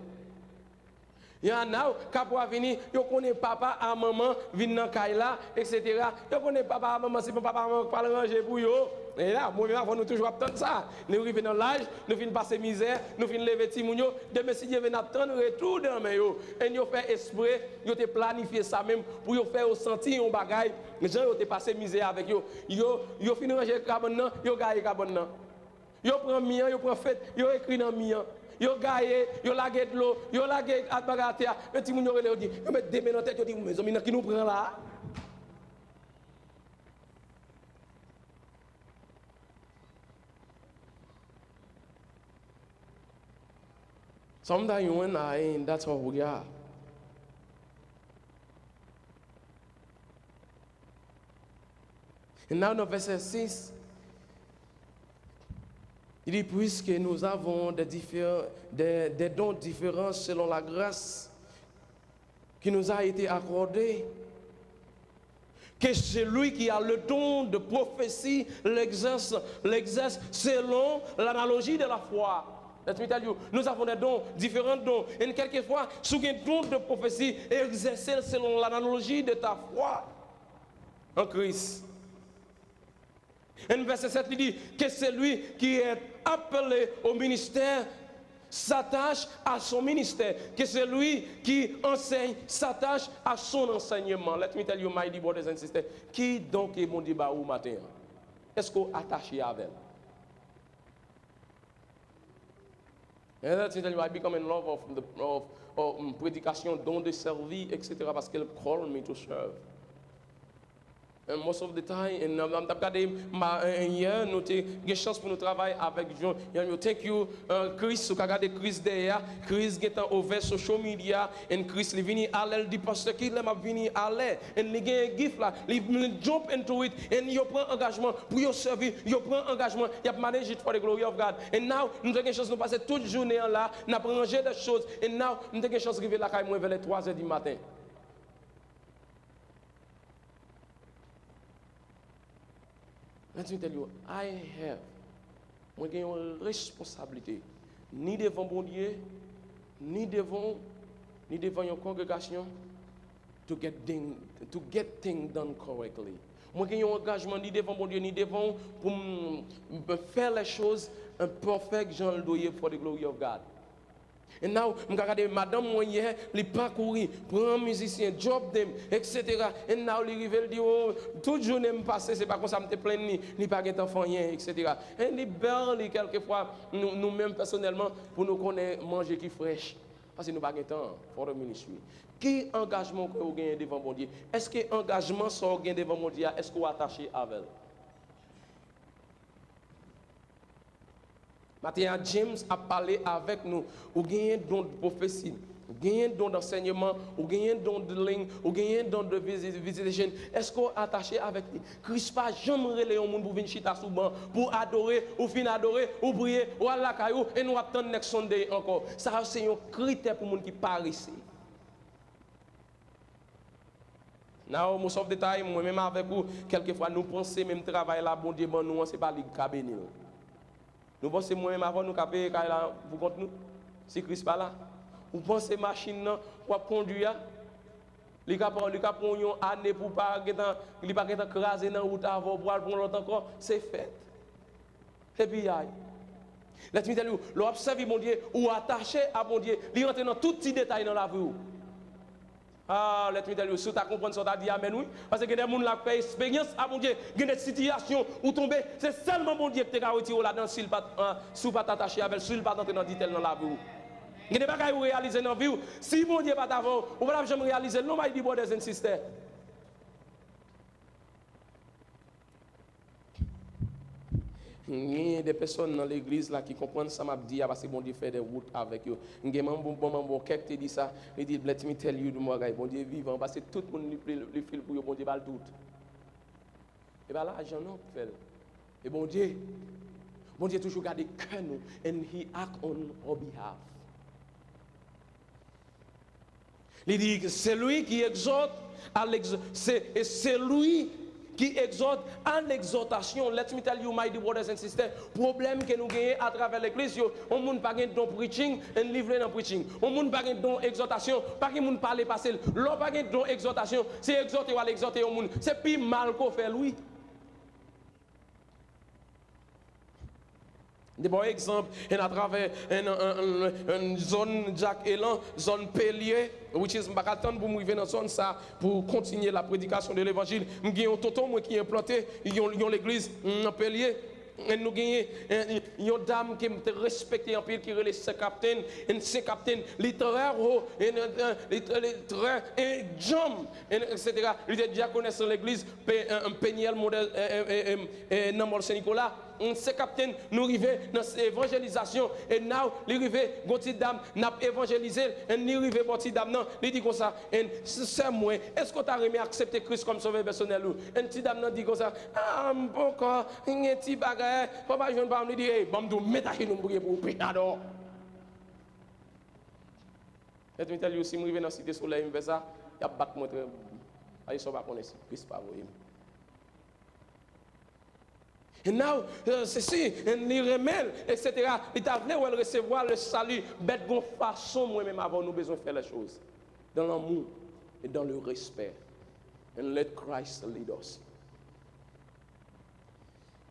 And now, kapwa vini, yo konnen papa a manman vin nan kay la, et cetera. Yo konnen papa a manman, se papa a manman k pral ranje pou yo. E la, mwen menm avè w, nou toujou ap tann sa. Nou rive nan laj, nou fin pase mizè, nou fin leve timoun yo. Demen, si Dye vle, n ap tann retou nan men yo. And yo fè espre, yo te planifye sa menm pou yo fè yo santi yon bagay. Jan yo te pase mizè avèk yo. Yo, yo fin ranje kabann nan, yo gaye kabann nan. Yo pran mi an, yo pran fet, yo ekri nan mi an. Yo gaye, yo lage dlo, yo lage at bagay atè a. Men timoun yo rele, yo di, yo met de men nan tèt, yo di, mezanmi, nan ki nou pran la a? Sometimes you and I, that's how we are. And now, nan vèsè sis, il dit, puisque nous avons des diffé-, des, des dons différents selon la grâce qui nous a été accordée, que celui qui a le don de prophétie l'exerce, l'exerce selon l'analogie de la foi. Let me tell you, nous avons des dons, différents dons. Et quelquefois, si w gen don de prophétie, exerce selon l'analogie de ta foi en Christ. And vèsè sèt, li di, que celui qui est appelé au ministère s'attache à son ministère, que celui qui enseigne s'attache à son enseignement. Let me tell you, my dear brothers and sisters, ki don ke Bondye ba ou maten an? Èske w atache avè l? And let me tell you, I become in love of the, of, of, um, prédication, don de servir, et cetera, paske l call me to serve. And most of the time, and, um, m t ap gade, ma, and, and, yeah, nou te gen chans pou nou travay avèk John. Thank you, uh, Chris, ou ka gade Chris dèyè a. Chris gentan over social media, and Chris, li vini alè, l di, Pastor Keith, lè m ap vini alè, and li gen gift la, li, li jump into it, and yo pran angajman pou yo sèvi, yo pran angajman, y ap manage it for the glory of God. And now, nou te gen chans nou pase tout jounen an la, n ap ranje de choz, and now, m te gen chans rive lakay mwen vè lè twa zè di maten. Let me tell you, I have, mwen gen yon responsablite, ni devan Bondye, ni devan w, ni devan yon kongregasyon, to get thing, to get thing done correctly. Mwen gen yon angajman ni devan Bondye, ni devan w pou m, m fè les choses en perfect jan l dwe ye for the glory of God. And now, m ka gade madanm mwen yè, li pa kouri, pran mizisyen, drop them, et cetera. And now, li rive, l di, "Oh, tout jounen m pase, se pa konsa m te plenn li, li pa gentan fè anyen, et cetera." And li barely, kèlkefwa, nou, nou menm pèsonèlman, pou nou konnen manje ki frèch. Paske nou pa gen tan for the ministry. Ki angajman w kwè ou genyen devan Bondye? Èske angajman sa w gen devan Bondye a, èske w atache avè l? Maten an, James ap pale avèk nou. Ou genyen don de pwofesi, ou genyen don d'ansèyman, ou genyen don de lang, ou genyen don de vizi-, visitation. Èske w atache avèk li? Kris pa janm rele yon moun pou vin chita sou ban, pou adore, ou fin adore, ou priye, ou al lakay ou, e nou ap tann next Sunday ankò. Sa yo se yon kritè pou moun ki parese. Now, most of the time, mwen menm avèk ou, kèlkefwa nou panse menm travay la Bondye ban nou an, se pa li ki ka beni l. Nou panse mwen menm avè w nou ka peye kay la pou kont nou? Si Kris pa la, ou panse machin nan w ap kondwi a, li ka pran, li ka pran w yon ane pou w pa gentan, li pa gentan kraze nan wout avè w pou al pran lòt ankò? Se fèt. Se piyay. Let me tell you, lè w ap sèvi Bondye, ou atache a Bondye, li rantre nan tout ti detay nan lavi w. Ah, let me tell you, si w ta konprann sa w ta di amèn, wi. Paske gen de moun la k fè esperyans a Bondye, gen de sitiyasyon ou tonbe, se sèlman Bondye ki te ka retire w ladan l si l pa t, ah, si w pa t atache avè l, si l pa t antre nan detay nan lavi w. Gen de bagay ou reyalize nan vi w, si Bondye pa t avè w, ou pa t ap janm reyalize l non, my dear brothers and sisters. Gen de pèsòn nan legliz la ki konprann sa m ap di a, paske Bondye fè de wout avèk yo. M gen manm, bon, manm, bon, kèk te di sa, li di, "Let me tell you yon bagay, Bondye vivan, paske tout moun li, li, li fil pou yo, Bondye ba l tout." E pa lajan non k fè l. E Bondye, Bondye toujou gade kè nou, and he act on our behalf. Li di, celui qui exhorte à l'ex-, c'est, et celui qui exhorte à l'exhortation. Let me tell you, my dear brothers and sisters, pwoblèm ke nou genyen atravè legliz yo, yon moun pa gen don preaching, and li vle nan preaching. Yon moun pa gen don egzòtasyon, pa gen moun pale pase l. Lè w pa gen don egzòtasyon, se egzòte w al egzòte yon moun. Se pi mal ke w fè l, wi. De bon egzanp, en atravè en, en, en, en zòn Dyak Elan, zòn Pelye, which is, m pa ka tann pou m rive nan zòn sa pou kontinye la prédication de l'évangile. M gen yon tonton mwen ki enplante yon, yon legliz nan Pelye. En nou genyen en, yon dam ke m te respekte anpil ki rele Sè Kaptenn. En Sè Kaptenn, li trè wo, en, en, li, li trè, en djanm, en, et cetera. Li te dyakonès nan legliz Pe-, en, en, Penièl Modèl, en, en, en, en, en, nan Mòl Sen Nikola. Sè Kaptenn, nou rive nan evanjelizasyon, e now li rive, gon ti dam, n ap evanjelize l, and li rive bò ti dam nan, li di konsa, and sè mwen, èske w ta renmen aksepte Kris kòm sovè pèsonèl ou? And ti dam nan di konsa, ah, m poko, m gen ti bagay, papa jwenn pa m, li di, hey, ban m di w, met ajenou m priye pou ou, pita dò. Let me tell you, si m rive nan Site Solèy, m fè sa, y ap bat mwen trè, ayi sa w pa konnen si Kris pa voye m. And now, euh, sesi, and li renmen l, et cetera. Li ta vle wè l resevwa le salut. But gon fason mwen menm avè w nou bezwen fè les choses. Dans l'amour et dans le respect. And let Christ lead us.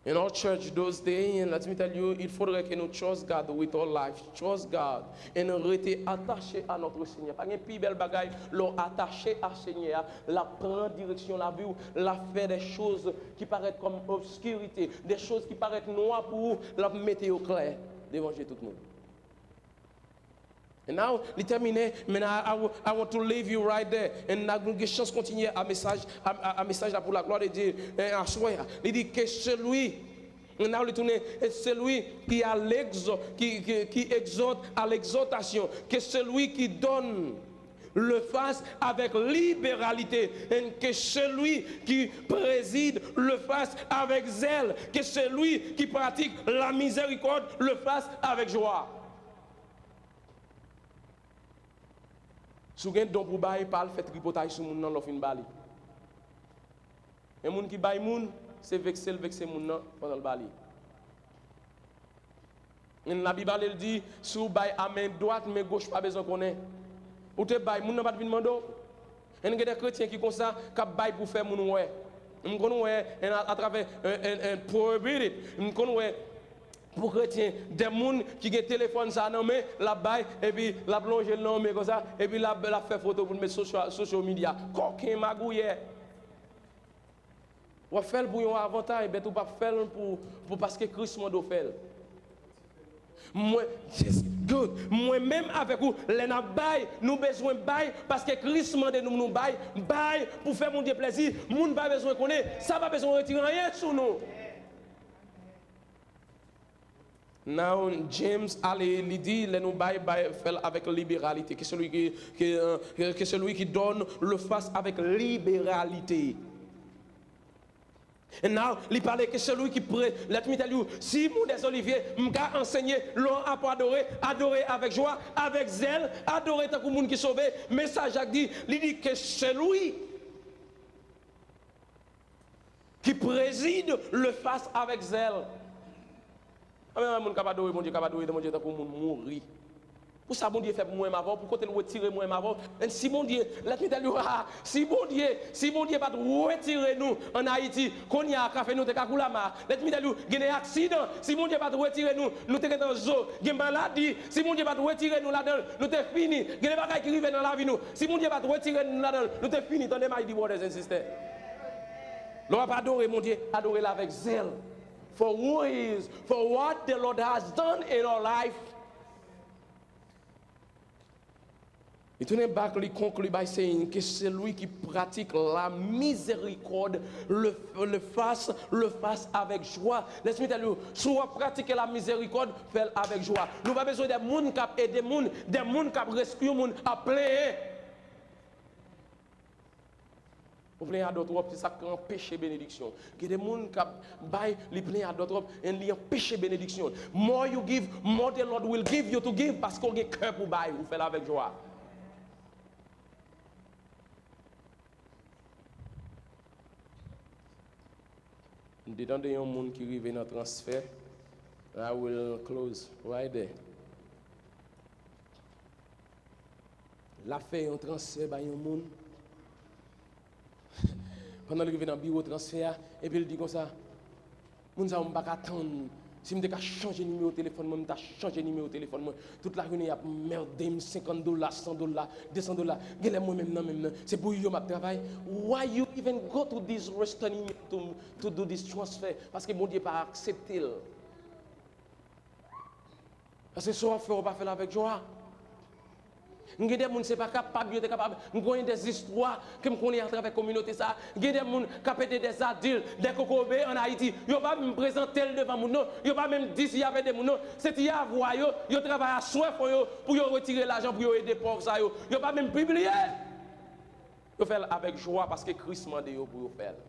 In our church those days, and let me tell you, il faudrait que nous trust God with our life. Trust God. And rete attaché à notre Seigneur. Pa gen pi bèl bagay, lè w atache a Senyè a, l ap pran direksyon lavi w, l ap fè des choses qui paraît comme obscurité, des choses qui paraît noir pou ou, l ap mete yo klè devan je tout moun. And now, li tèmine, men I, I, I want to leave you right there. And nou gen chans kontinye a mesaj, a, a, a mesaj la pour la gloire de Dieu, eh, aswè a. Li di que celui, and now li tounen, et celui qui a l'exhor-, qui, qui, qui exhorte à l'exhortation, que celui qui donne le fasse avec libéralité, et que celui qui préside le fasse avec zèle, que celui qui pratique la miséricorde le fasse avec joie. Si w gen don pou bay, pa al fè tripotay sou moun nan lè w fin ba li. Men moun ki bay moun, se vekse l vekse moun nan pandan l ba li. Labib ale, l di, si w bay a men dwat, men goch pa bezwen konnen. Ou te bay, moun nan pa t vin mande w. Gen de kretyen ki konsa, k ap bay pou fè moun wè. M konn wè, en, atravè, en, en, en, prohibited. M konn wè pou kretyen, de moun ki gen telefòn sa nan men, l ap bay, epi l ap lonje l nan men konsa, epi l ap, l ap fè foto pou l met social, social media. Koken magouyè. W ap fè l pou yon avantay, but ou p ap fè l pou, pou paske Kris mande w fè l. Mwen, yes, good. Mwen menm avèk ou, lè n ap bay, nou bezwen bay, paske Kris mande nou, nou bay, bay pou fè Bondye plèzi. Moun pa bezwen konnen, sa pa bezwen retire anyen sou nou. Now, James ale, li di, lè nou bay, bay, fè l avèk liberalite. Que celui qui, que, euh, que, que celui qui donne le fasse avec libéralité. And now, li pale que celui qui pré-, let me tell you, si Mont des Oliviers, m ka ansenye, lè w ap adore, adore avèk jwa, avèk zèl, adore tankou moun ki sove. Mesaj la di, li di que celui qui préside le fasse avec zèl. Anben, moun k ap adore Bondye, k ap adore Bondye tankou moun mouri. Pou sa Bondye fè pou mwen menm avè w, pou kote l retire mwen menm avè w. And si Bondye, let me tell you, ha, si Bondye, si Bondye pa t retire nou ann Ayiti, kounye a kafe nou te ka koule ama. Let me tell you, gen de aksidan, si Bondye pa t retire nou, nou te gentan zo. Gen maladi, si Bondye pa t retire nou ladan l, nou te fini. Gen de bagay ki rive nan lavi nou, si Bondye pa t retire nou ladan l, nou te fini. Tande, my dear brothers and sisters. Lè w ap adore Bondye, adore l avèk zèl. For who is, for what the Lord has done in our life. Li tounen back, li konkli by saying que celui qui pratique la miséricorde le, le fasse, le fasse avec joie. Let me tell you, si w ap pratike la miséricorde, fè l avèk jwa. Nou pa bezwen de moun k ap ede moun, de moun k ap reskwi moun ap plenyen. Ou plenyen a dò twòp, se sa k anpeche benediksyon. Gen de moun k ap bay, li plenyen a dò twòp, and li anpeche benediksyon. More you give, more the Lord will give you to give, paske w gen kè pou bay, ou fè l avèk jwa. M te tande yon moun ki rive nan transfè. I will close right there. L ap fè yon transfè bay yon moun. Pandan l rive nan biwo transfè a, epi l di konsa, moun sa yo, m pa ka tann. Si m te ka chanje nimewo telefòn mwen, m ta chanje nimewo telefòn mwen. Tout lajounen, y ap mède m, senkant dola, san dola, de san dola. Genlè mwen menm nan, menm nan, se pou yo m ap travay. Why you even go to this restaurant to, to do this transfer? Paske Bondye pa aksepte l. Paske sa w ap fè, w pa fè l avèk jwa. M gen de moun, se pa kapab yo te kapab. M konnen de zistwa ke m konnen atravè kominote sa a. Gen de moun k ap ede de zadil, de kokobe ann Ayiti. Yo pa menm prezante l devan moun, non. Yo pa menm di si y ap ede moun, non. Se ti avwa yo, yo travay a swè fò yo pou yo retire lajan pou yo ede pòv sa yo. Yo pa menm pibliye l. Yo fè l avèk jwa paske Kris mande yo pou yo fè l.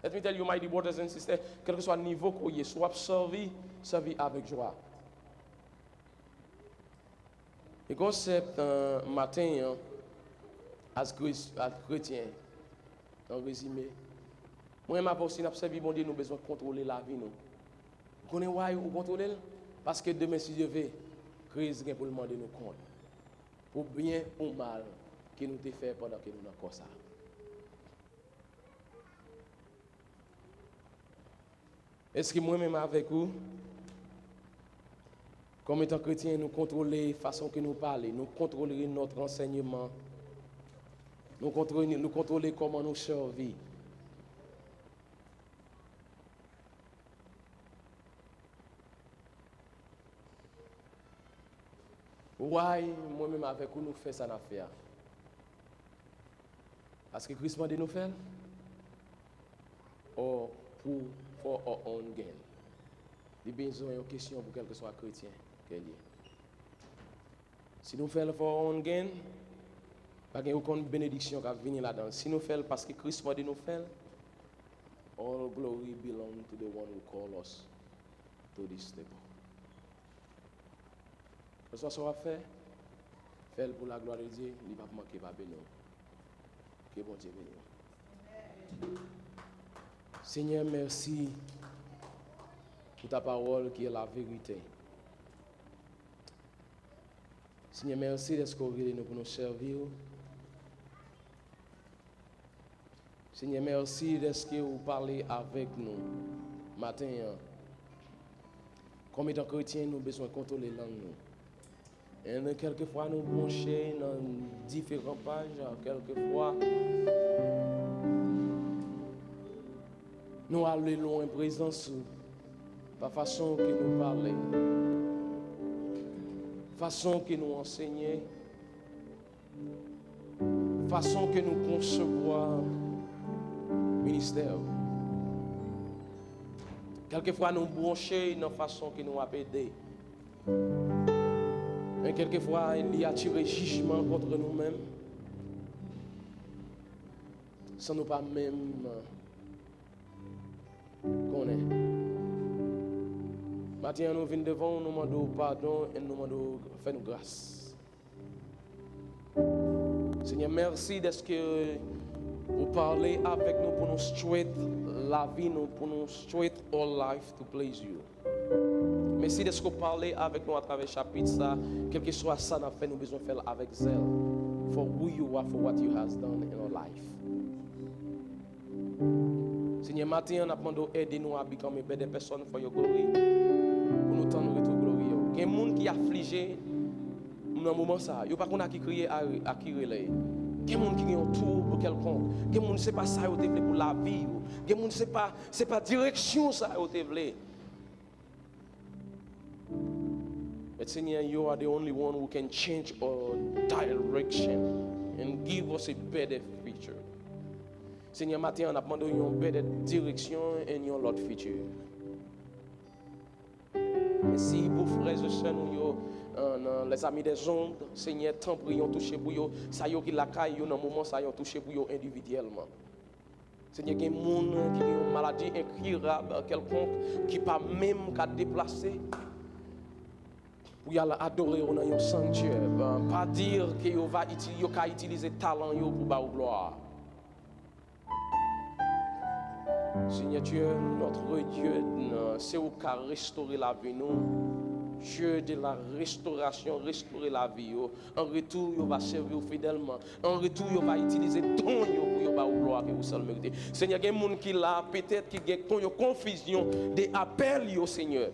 Let me tell you, my dear brothers and sisters, kèlkeswa nivo ke w ye, si w ap sèvi, sèvi avèk jwa. E konsèp, euh, maten an, as Kris-, as kretyen, an rezime, mwen menm avè w, si n ap sèvi Bondye, nou bezwen kontwole lavi nou. Ou konnen why ou kontwole l? Paske demen, si Dye ve, Kris gen pou l mande nou kont pou byen ou mal ke nou te fè pandan ke nou nan kò sa a. Èske mwen menm avèk ou, kòm etan kretyen, nou kontwole fason ke nou pale, nou kontwole nòt ansèyman, nou kontwole, nou kontwole kòman nou sèvi? Why mwen menm avèk ou nou fè sa n ap fè a? Paske Kris mande nou fè l? Or pou for our own gain? Li bezwen yon kesyon pou kèlkeswa kretyen ke l ye. Si nou fè l for our own gain, pa gen okenn benediksyon k ap vini ladan l. Si nou fè l paske Kris mande nou fè l, all glory belong to the one who call us to this table. Kèlkeswa sa w ap fè, fè l pou la glwa de Dye, li p ap manke pa beni w. Ke Bondye beni w. Senyè, mèsi pour ta parole qui est la vérité. Senyè, mèsi dèske w rele nou pou nou sèvi w. Senyè, mèsi dèske w pale avèk nou maten an. Kòm etan kretyen, nou bezwen kontwole lang nou. E kèlkefwa nou branche nan diferan paj, kèlkefwa nou ale lwen prezans ou pa fason ke nou pale, fason ke nou ansenye, fason ke nou konsevwa ministè ou. Kèlkefwa nou branche nan fason ke nou ap ede. Men kèlkefwa, li atire jijman kont nou menm, san nou pa menm konnen. Maten an, nou vin devan w, nou mande w padon e nou mande w fè nou gras. Senyè, mèsi dèske ou pale avèk nou pou nou straight lavi nou, pou nou straight our life to please you. Mèsi dèske w pale avèk nou atravè chapit sa, kèlkeswa sa n ap fè, nou bezwen fè l avèk zèl. For who you are, for what you has done in our life. Senyè, maten an, n ap mande w ede nou a become a better person for your glory. Pou nou tann retou glorye w. Gen moun ki aflije nan moman sa a. Yo pa konn a ki kriye, a, a ki rele. Gen moun ki gen yon twoub kèlkonk. Gen moun se pa sa yo te vle pou lavi yo. Gen moun se pa, se pa direksyon sa yo te vle. But Senyè, you are the only one who can change our direction and give us a better future. Senyè, maten an, n ap mande w yon better direksyon and yon lòt future. Mèsi pou frè e sè nou yo, euh, nan les amis des ondes. Senyè, tanpri, yon touche pou yo. Sa yo ki lakay yo nan moman sa, yon touche pou yo endividyèlman. Senyè, gen moun ki gen yon maladi enkirab kèlkonk ki pa menm ka deplase pou y al adore w nan yon sanktyè. Pa di ke yo va iti-, yo ka itilize talan yo pou ba w glwa. Senyè, tu es notre Dieu, se ou k ka restore lavi nou. Dieu de la restauration, restore lavi yo. An retou, yo va sèvi w fidèlman. An retou, yo va itilize don yo pou yo ba ou glwa ke ou sèl merite. Senyè, gen moun ki la, petèt ki gen kon-, yon konfizyon de apèl yo, Senyè.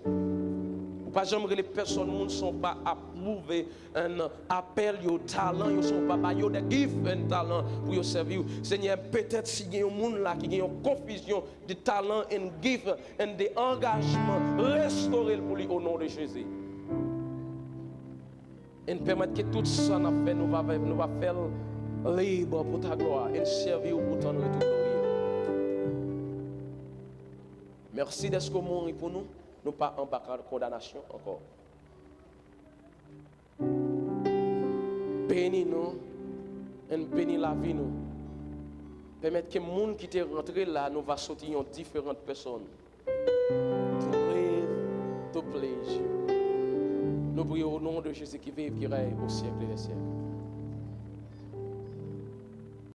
Ou pa janm rele pèsonn moun san w pa apwouve, en, apèl yo, talan yo, san w pa ba yo the gift and talan pou yo sèvi w. Senyè, petèt si gen yon moun la ki gen yon konfizyon de talan and gift and de angajman, restore l pou li, o non de Jezi. And pèmèt ke tout sa n ap fè, nou va, nou va fè l lib pou ta glwa and sèvi w pou tann retou glorye. Mèsi dèske w mouri pou nou, nou pa anba kondanasyon ankò. Beni nou and beni lavi nou. Pèmèt ke moun ki te rantre la, nou va soti yon diferan pèsonn. To live, to please you. Nou priye o non de Jezi ki viv, ki rèy o syèk dè syèk.